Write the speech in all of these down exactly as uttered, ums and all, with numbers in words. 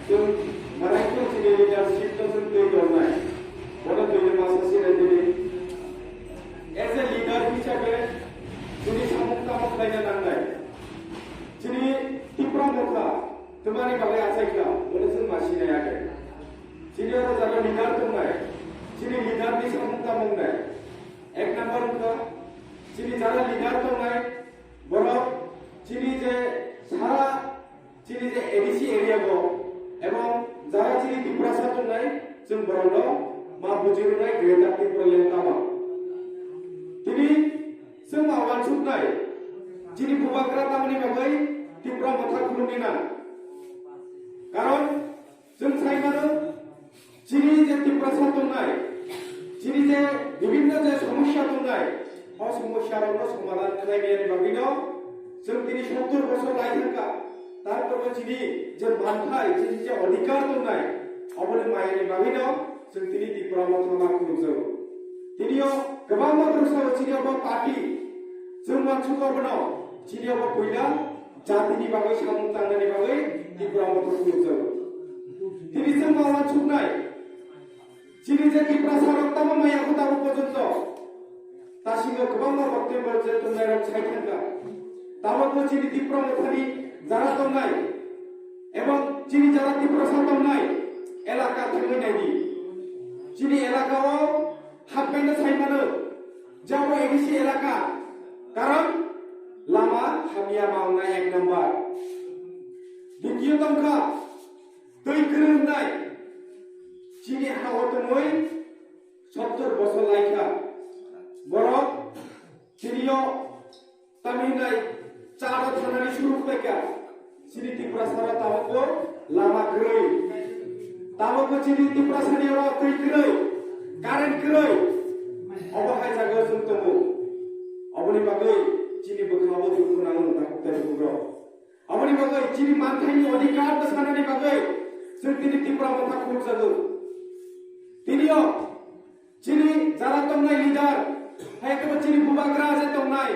Chwng maraikung chini leadership no chwng twi tongnai. Bono twi masa sinai dini. As a leader hisabe chini samung tamo khlaina nangnai. Chini Tipra Motha twmani bagwi achaikha, bono chwng ma sinai age. Chini oro jara leader tongnai. Chini leader ni samung tamo wngnai. Ek number wngkha, chini jara leader tongnai, borok chini je sara chini je A D C area go ebong jara chini Tiprasa tongnai, chwng borokno ma bujirwnai Greater Tipraland tamo. Tini chwng ma wansuknai, chini bubagra tamoni bagwi Tipra Motha khulumni nang. Karon chwng sai mano, chini je Tiprasa tongnai, chini je bibhinno je somosya tongnai, o somosya rokno somadhan khlai mani bagwino chwng tini sottor bosor lai thangkha. Tarpore chini je manthai, chini je odhikar tongnai, oboni mayani bagwino chwng tini Tipra Motha ma khulumjago. Tinio kwbangma bwrwsao chini obo party, chwng wansukgo bono, chini obo puila jatini bagwi samung tangnani bagwi Tipra Motha khulumjago. Tini chwng ma wansuknai, chini je Tiprasa rok tamo maya kho tabuk porjonto tasingo kwbangma boktwibyo je tongnairok sai thangkha. Tabukbo chini Tipra Mothani jara tongnai ebong chini jara Tiprasa tongnai elaka thangwi naidi. Chini elakao hapkaino sai mano, jabo A D C elaka, karon lama hamya ma wngnai ek number. Ditiyo tongkha twi kwrwi wngnai. Chini ha-o tongwi sottor bosor laikha. Borok chini-o tamhinai cha-o thanani suru khlaikha. Chini Tiprasaro tabukbo lama kwrwi. Tabukbo chini Tiprasani oro twi kwrwi, current kwrwi. Obo hai jagao chwng tongo. Oboni bagwi chini bwkhao dukhu nango, takhuk tei bukhuk rok. Aboni bagwi chini manthaini odhikar bwsanani bagwi chwng tini Tipra Motha khulumjago. Tinio chini jara tongnai leader, hai khe bo chini bubagra je tongnai,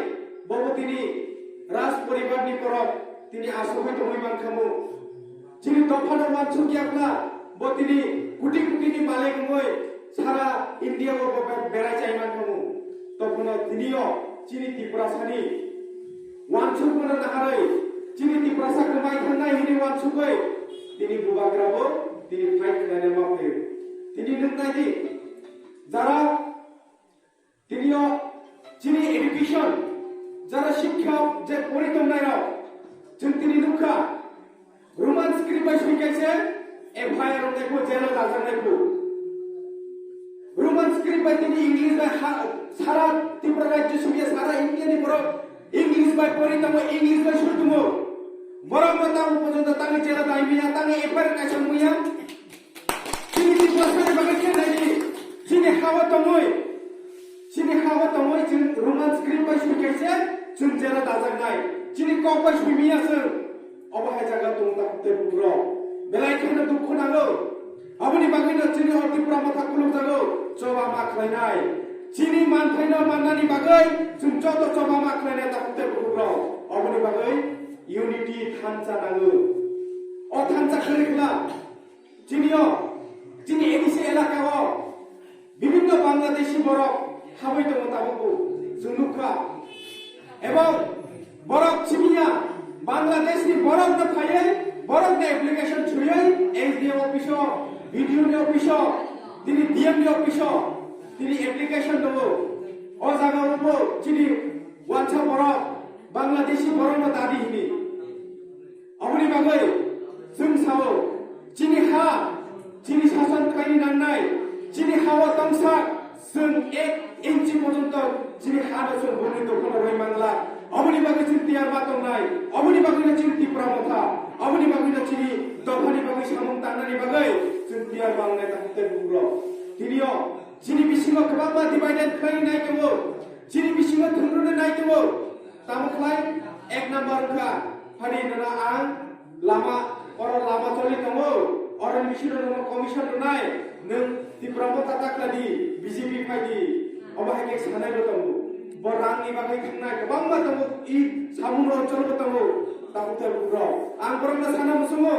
bobo tini Raj poribarni borok tini asugwi tongwi mankhamu. Chini dophano wansuk yakla bo tini koti kotini malik wngwi sara India o bo be-, berai chai mankhamu. Tokhono tinio chini Tiprasani wansukmano naharwi chini Tiprasa kwmai thangnai hwnwi wansugwi tini bubagrabo tini fight khlaina ma phaio. Tini nwng nai di, jara tinio chini education, jara shikha je pori tongnairok, chwng tini nukha, Roman script bai swi kaise F I R wngnai phu, jail o dajaknai phu. Roman script bai tini English bai ha-, sara Tripura rajyo simi ya sara India ni borok English bai pori tongo, English bai swi tongo. Borok no tamo porjonto tangwi jail o dai manya, tangwi F I R kaisa manya. Chini Tiprasa ni bagwi khe nai di. Chini ha-o tongwi, chini ha-o tongwi chwng Roman script bai swi kaise chwng jail o dajaknai. Chini kok bai swi manya chwng. Obo hai jaga tong takhuk tei bukhuk rok. Belai kheno dukhu nango. Aboni bagwino chini o Tipra Motha khulumjago, choba ma khlainai. Chini manthaino mannani bagwi chwng joto choba ma khlainai takhuk tei bukhuk rok. Aboni bagwi unity thansa nango. O thansa kwrwi khna. Chini o, chini A D C elaka o bibhinno Bangladeshi borok habwi tongo tabukbo chwng nukha. Ebong borok simiya Bangladesh ni borok no phaiwi borok ni application chwiwi S D M office o, B D O ni office o, tini D M ni office o tini application tongo. O jaga o bo chini wansa borok Bangladeshi borok no dadi hini. Aboni bagwi chwng sao, chini ha, chini sason khlaini nangnai, chini ha-o tongsa, chwng ek inchi porjonto chini ha-no chwng bumni dophano rwi mangla. Aboni bagwi chwng tiyar ma tongnai, aboni bagwino chini Tipra Motha, aboni bagwino chini dophani bagwi samung tangnani bagwi chwng tiyar ma wngnai takhuk tei bukhuk rok. Tinio chini bisingo kwbangma divided khlaini nai tongo, chini bisingo thwngkrwni nai tongo. Tamo khlai ek number wngkha, hani nana ang lama, oro lama choli tongo, oro ni bisingo nono commission rwnai, nwng Tipra Motha ta khlai di, B J P phai di, obo hai khe sanai bo tongo. Bo rang ni bagwi thangnai kwbangma tongo, i samung no chol bo tongo, takhuk tei bukhuk rok. Ang borok no sana muchungo,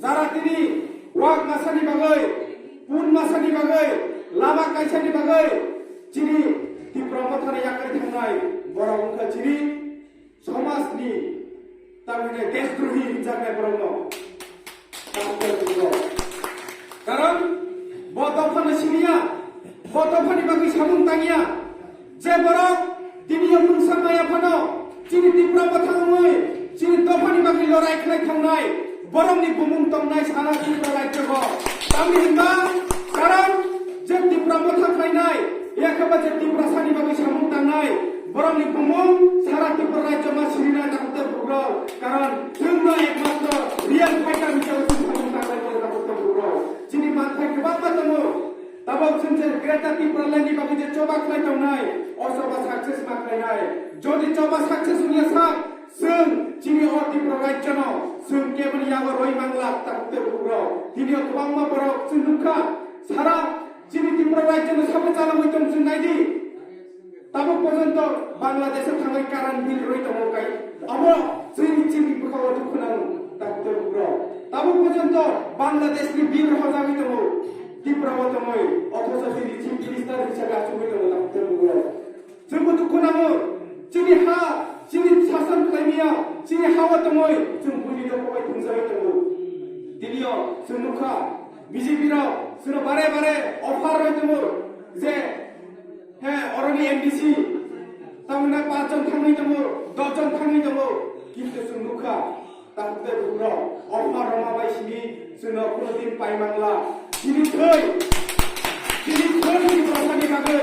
Jara tini wak masani bagwi, pun masani bagwi, lama kaisani bagwi chini Tipra Mothani yakarwi thangnai borok wngkha chini somajni, tamni deshdrohi hinjaknai borokno. Karon bo dophano siniya, bo dophani bagwi samung tangya. Je borok tini o mungsa maya phano chini Tipra Motha wngwi chini dophani bagwi lorai khlai thangnai, borokni bumung tongnai sara Tripura rajyo o. Tamni hwnba, karon je Tipra Motha khlainai, yakhe ba je Tiprasani bagwi samung tangnai, borokni bumung sara Tripura rajyo ma sirinai takhuk tei bukrok. Karon chwngno ekmatro real fighter hisabe chwng samung tangnai bo takhuk tei bukrok. Chini manthai kwbangma tongo. Tabok chwng je Greater Tipraland ni bagwi je choba khlai tongnai, o choba success ma khlainai. Jodi choba success wngya sak, chwng chini o Tripura rajyono chwng keboni yago roi mangla takhuk tei bukrok. Tini o kwbangma borok chwng nukha, sara chini Tripura rajyono sabo chalogwi tong chwng naidi. Tabuk porjonto Bangladesh-o thangwi current bill rwi tongo kai. Abo chini, chini bwkhao dukhu nango, takhuk tei bukrok. Tabuk porjonto Bangladesh-ni bill rojagwi tongo, Tripura-o tongwi, othocho chini chief minister hisabe achugwi tongo, takhuk tei bukrok. Chwngbo dukhu nango, chini ha, chini sason khlaimaya, chini ha-o tongwi, chwng buini dokho bai thwngjagwi tongo. Tini-o chwng nukha, B J P rok chwngno bare bare offer rwi tongo je, he, oroni M D C, tamni hwnba pachjon thangwi tongo, doshjon thangwi tongo, kintu chwng nukha, takhuk tei bukrok, offer rwma bai simi chwngno kuno din pai mangla. Chini thwi, chini thwi Tiprasani bagwi,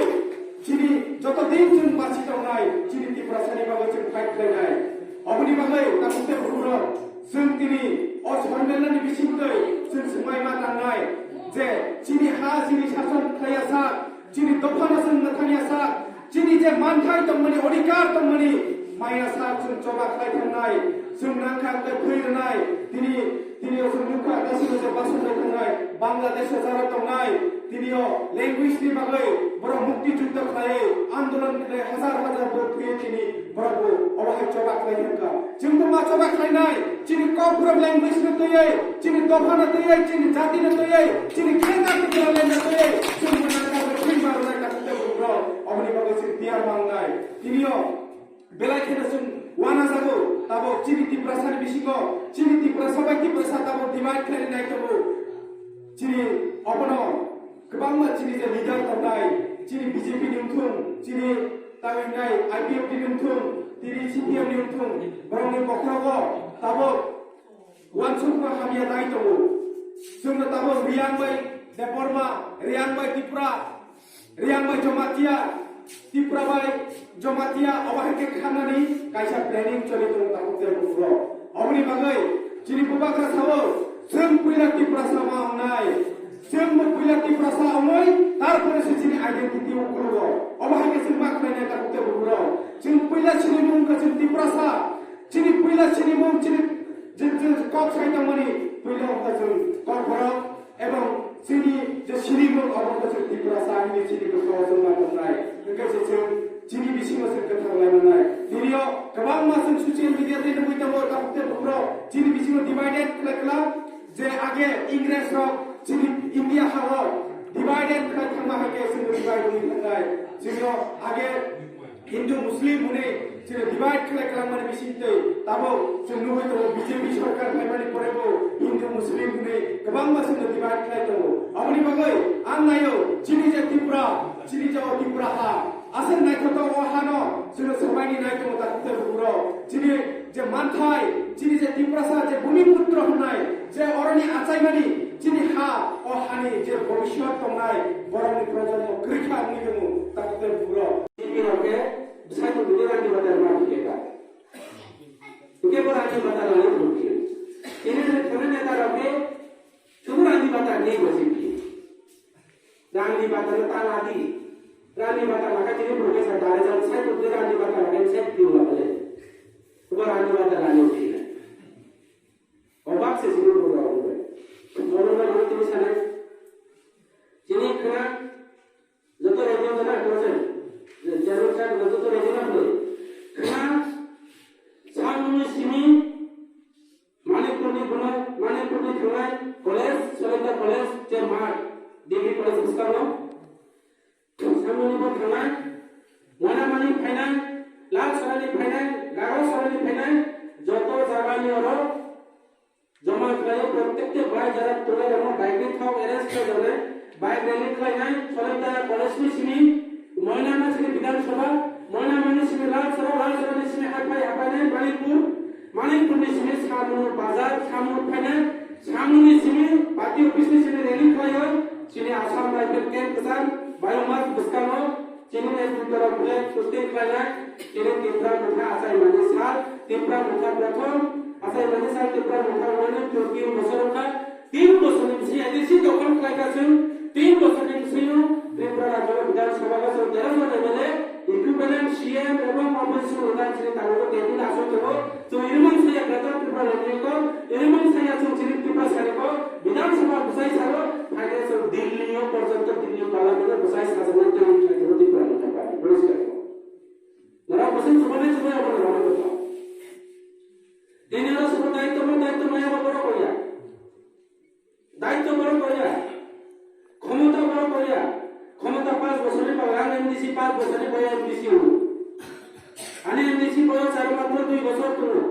chini joto din chwng basi tongnai, chini Tiprasani bagwi chwng fight khlainai. Oboni bagwi takhuk tei bukrok, chwng tini o sonmelani bisingtwi chwng swngmai ma tangnai je chini ha chini sason khlaiya sak, chini dophano chwng mwthangya sak, chini je manthai tongmani, odhikar tongmani maya sak chwng choba khlai thangnai, chwng nangkha hwnkhe thwi rwnai. Tini, tini o chwng nukha, tasino je basonjak thangnai, Bangladesh-o jara tongnai, tini o language ni bagwi borok mukti juddo khlaiwi andolon khlai hajar hajar borok thwiwi tini borok bo obo hai choba khlai thangkha. Chwngbo ma choba khlainai, chini Kokborok language no twiwi, chini dopha no twiwi, chini jati no twiwi, chini khe jati no twiwi, chwngbo nangkha hwnkhe thwi ma rwnai takhuk tei bukrok, oboni bagwi chwng tiyar ma wngnai. Tini o belai kheno chwng uanajago, tabok chini Tiprasani bisingo, chini Tiprasa bai Tiprasa tabok divide khlainai tongo. Chini obono kwbangma chini je leader tongnai, chini B J P ni wngthung, chini tangwi wngnai I P F T ni wngthung, tini C P M ni wngthung, borokni bokhorogo tabok uansukma hamya nai tongo. Chwngno tabok Riyang bai Debbarma, Riyang bai Tripura, Riyang bai Jamatia, Tripura bai Jamatia, obo hai khe khanani kaisa planning choli tongo takhuk tei bukrok. Oboni bagwi chini bubagra sao, chwng puila Tiprasa ma wngnai. Chwngbo puila Tiprasa wngwi, tarpore se chini identity uklogo. Obo hai khe chwng ma khlainai takhuk tei bukrok. Chwng puila sinimung wngkha chwng Tiprasa. Chini puila sinimung, chini je, je kok sai tongmani puila wngkha chwng Kokborok. Ebong chini je sinimung abo wngkha chwng Tiprasa hinwi chini bwkhao chwng ma tongnai. Hwnkhe se chwng chini bisingo chwng kwthang lai mannai. Tini o kwbangma chwng social media tei nugwi tongo, takhuk tei bukrok chini bisingo divided khlai khlak. Je age Ingres rok chini India ha o divided khlai thangma hai khe chwng divide wngwi thangnai. Chini o age Hindu Muslim hwnwi chini divide khlai kwlangmani bisingtwi tabok chwng nugwi tongo, B J P sorkar phaimani pore bo Hindu Muslim hwnwi kwbangma chwngno divide khlai tongo. Aboni bagwi ang naio, chini je Tripura, chini je o Tripura ha, aswk naithotok o hano chwngno swmaini nai tongo takhuk tei bukurok. Chini je manthai, chini je Tiprasa je Bhumiputro hwnai, je oroni achaimani chini ha, o hani je bhobishyot tongnai borokni projonmo kwrwi kha wngwi tongo takhuk tei bukurok. Chini rok khe bwsai tongmani rani batar ma thikeka. Hwnkhe bo rani batar lani thangkhe. Chini je thangna neta rok khe chwng rani batar ni bo chini. Rani batar ta ladi. Rani batar lakha chini bwrwi sa dare jang sai tongmani rani batar lakha sai tongla bole. Bo rani batar lani thikeka. Obak se chini borok rok bai. Borok rok tini sanai. Chini khna joto region jana kose. Jero chan joto region na koi. Khna samni simi Manipurni bunai, Manipurni thwngnai, Samuni bo thangnai, Moinamani phainai, Lalsarani phainai, Garosorani phainai, joto jagani oro joma khlaiwi prottekta bai jara tongnairokno bike ni thok arrange khlaijaknai, bike rally khlainai, Cholaitara college ni simi, Moinama simi Bidhan Sabha, Moinamani simi Lalsara, Lalsarani simi haphai haphainai Manikpur, Manikpur ni simi Samung bazar, Samung phainai, Samung ni simi party office ni simi rally khlaio, chini Assam Rifle camp kwcham, Biomass bwskango, chini netrito rok flag posting khlainai, chini Tipra Motha achaimani sal, Tipra Motha prothom achaimani sal, Tipra Motha wngmani chwng tin bosor wngkha, tin bosor ni bisi A D C dokhol khlaikha chwng, tin bosor ni bisingo Tripura rajyo Bidhan Sabha o chwng tero jon M L A, equivalent C M ebong opposition leader chini tabuk tebul aswk tongo, chwng rimang saya Greater Tripura Rajyo ko, rimang saya chwng chini Tripura sari ko, Bidhan Sabha bwsai salo, phaikhe chwng Delhi o porjonto Delhi Parliament o bwsai sajaknai tei khlai tongo Tripura ni thangbai, police khlai tongo. Norok bwsai chubainai chubai abo norok no. Tini oro sobo daityo mo daityo maya bo borok koya. Daityo borok koya. Khomota borok koya. Khomota panch bosorni bagwi ang M D C, panch bosorni bagwi M D C wngwi. Ani M D C boyos aro matro dui bosor tongo.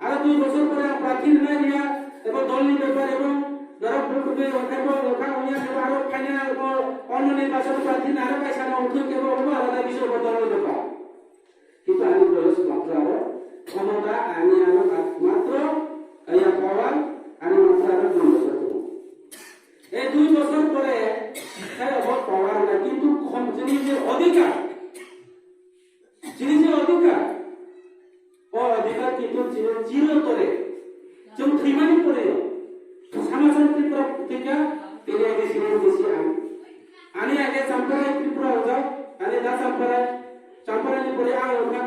Aro dui bosor pore ang prarthi rwnai rwya, ebo dolni bepar ebo norok bukhukhe rwkhe bo wngkha wngya ebo aro phaina ang bo onno nirbachon prarthi rwnai aro kaisa no wngthok ebo obo alada bisoy bo dolni bepar. Kintu ani boyos matro aro khomota ani aro matro ya power ani matro aro dui bosor tongo. Ei dui bosor pore sai obo power na kintu khom chini je odhikar Chini je odhikar, o odhikar kintu chini chiro tore, chwng thwimani pore, sama sama Tripura thwikha, tini age chini bisi ang. Ani age Champarai Tripura wngjak, ani da Champarai, Champarai ni pore ang wngkha.